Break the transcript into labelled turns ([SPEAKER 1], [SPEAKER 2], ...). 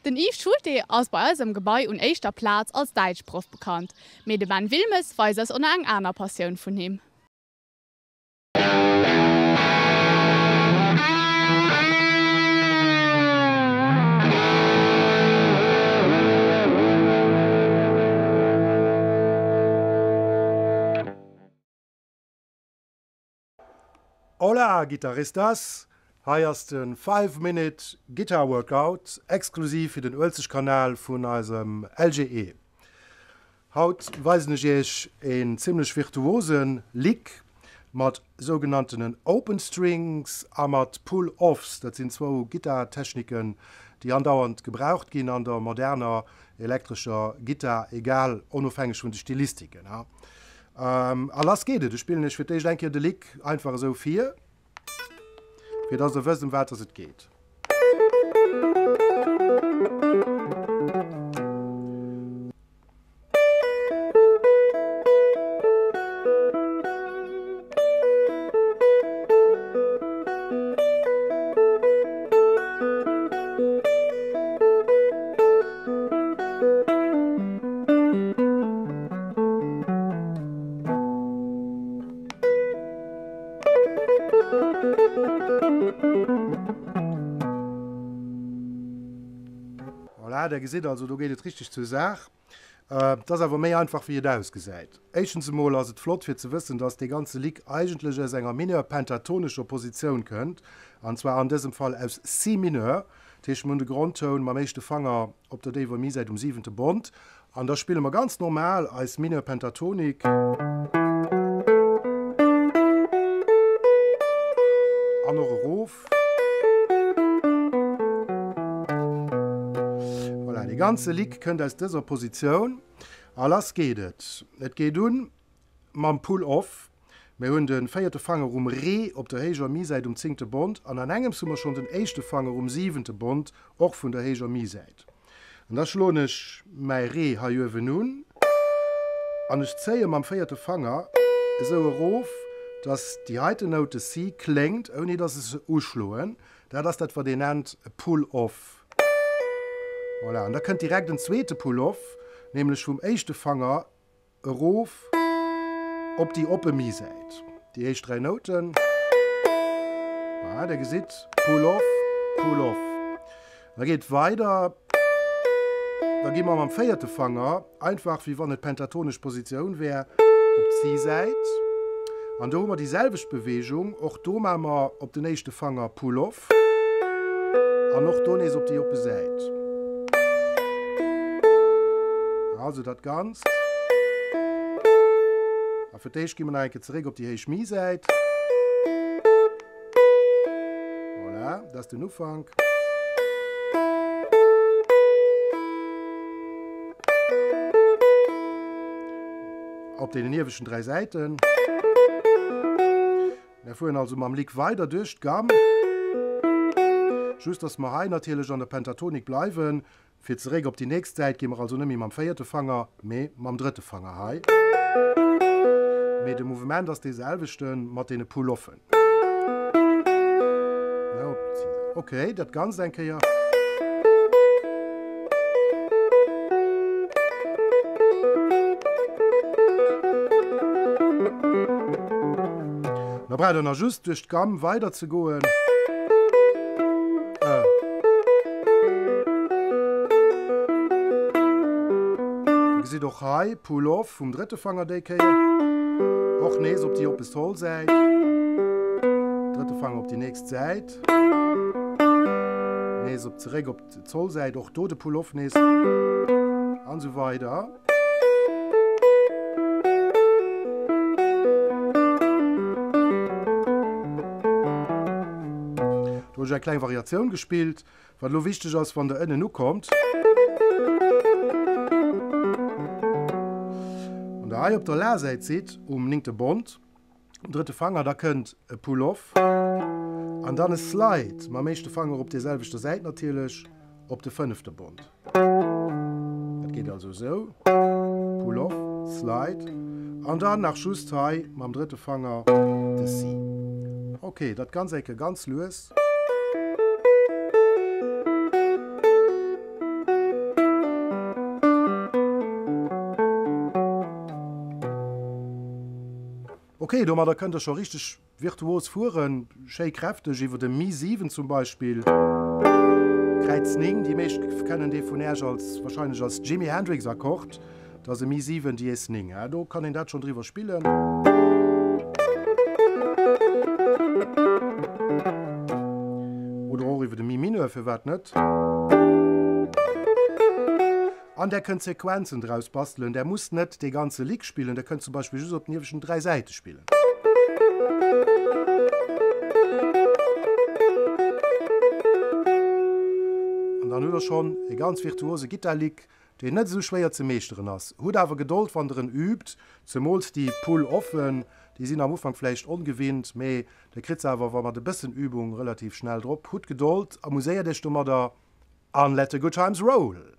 [SPEAKER 1] Den Yves Schulte ass bei eis am Gebai un éischter Plaz als Däitschproff bekannt, mee de Ben Wilmes weist eis och nach eng aner Passioun vun him.
[SPEAKER 2] Hola Guitaristas! Hei ass de 5 Minute Guitar Workout, exklusiv fir den Uelzechtkanal vun eisem LGE. Haut weisen ech iech een zimlech virtuosen Lick mat sougenanntenen Open Strings a mat Pull Offs. Dat sinn zwou Gittartechniken, déi andauernd gebraucht ginn an der moderner elektrescher Gittar, egal onofhängeg vun de Stilistiken. A lass geet et! Ech spillen iech fir d'éischt eng Kéier de Lick einfach esou vir, fir dass der wësst, ëm wat dass et geet. Voilà, der gesitt also, do geet et richteg zur Saach. Et ass awer méi einfach wéi et ausgesäit. Éischtens emol ass et flott fir ze wëssen, dass dee ganze Lick eigentlech aus enger mineur-pentatonescher Positioun kënnt, an zwar an dësem Fall aus Si mineur. Dat heescht, mir hunn de Grondtoun mam éischte Fanger op der déiwer Mi-Säit um siwente Bond an da spille mer ganz normal eis Mineur-Pentatonik. An och erof. Voilà, dee ganze Lick kënnt aus dëser Positioun a lass geet et. Et geet un mam Pull-Off. Mir hunn de véierte Fanger um Re op der héijer Mi-Säit um zéngte Bond an an engems hu mer schonn den éischte Fanger um siwente Bond, och vun der héijer Mi-Säit. An da schloen ech mäi Re hei uewen un an ech zéie mam véierte Fanger esou erof, dass déi heiten Nout, de Si, kléngt, ouni dass ech se uschloen. Dat ass dat, wat een nennt e Pull-Off. Voilà, an da kënnt direkt en zweete Pull-Off, nämlech vum éischte Fanger Erof op déi oppe Mi-Säit. Déi éischt 3 Nouten. Voilà, der gesitt, Pull off, Pull off. Da geet weider. Da gi mer mam véierte Fanger, einfach wéi wann et pentatonesch Positioun wär, op d'Si-Säit. An do hu mer déi selwecht Beweegung. Och do maache mer op den éischte Fanger Pull off. An och do nees op déi oppe Säit. Also dat Ganzt. A fir d'éischt gi mer nach eng Kéier zeréck op déi héich Mi-Säit. Voilà, dat ass den Ufank. Op deenen ieweschten 3 Säiten. Mär fueren also mam Lick weider duerch d'Gamm, just dass mer hei natierlech an der Pentatonik bleiwen. Fir zeréck op déi nächst Säit gi mer also net méi mam véierte Fanger, mee mam drëtte Fanger hei. Mee de Mouvement ass dee selwechte mat deene Pull-Offen. Ok, dat Ganzt eng Kéier. Da braucht der nach just duerch d'Gamm weider ze goen. Dir gesitt och hei Pull Off vum drëtte Fanger déi Kéier. Och nees op déi oppe Sol-Säit. Drëtte Fanger op déi nächst Säit. Nees op zeréck op d'Sol-Säit, och do de Pull Off nees. An esou weider. Do hunn ech eng kleng Variatioun gespillt. Wat elo wichteg ass, wann der ënnen ukommt, wann der hei op der La-Säit sidd, um néngte Bond, um drëtte Fanger, da kënnt e Pull-Off an dann e Slide mam éischte Fanger op där selwechter Säit natierlech op de fënnefte Bond. Dat geet also esou, Pull off, Slide an dann nach just hei mam drëtte Fanger de Si. Ok, dat ganz eng Kéier ganz lues. Ok, domadder kënnt der scho richteg virtuos fueren, schéi kräfteg iwwer de Mi 7 zum Beispill. Kräiz 9, déi meescht kennen dee vun Äerch als wahrscheinlech als Jimi Hendrix Akkord, dat ass e Mi 7 Dies 9, ja, do kann een dat schonn driwwer spillen. Oder och iwwer de Mi Mineur, firwat net? An där kënnt Sequenzen draus bastelen. Där musst net dee ganze Lick spillen, der kënnt zum Beispill just op den ieweschten 3 Säite spillen. An dann hutt der schonn e ganz virtuose Gittarlick, deen net esou schwéier ze meeschteren ass. Hutt awer Gedold wann der en übt, zemools déi Pull-Offen, déi sinn am Ufank vläicht ongewinnt, mee der kritt se awer wa mat e bëssen Übung relativ schnell drop. Hutt Gedold, amuséiert iech domadder an let the good times roll!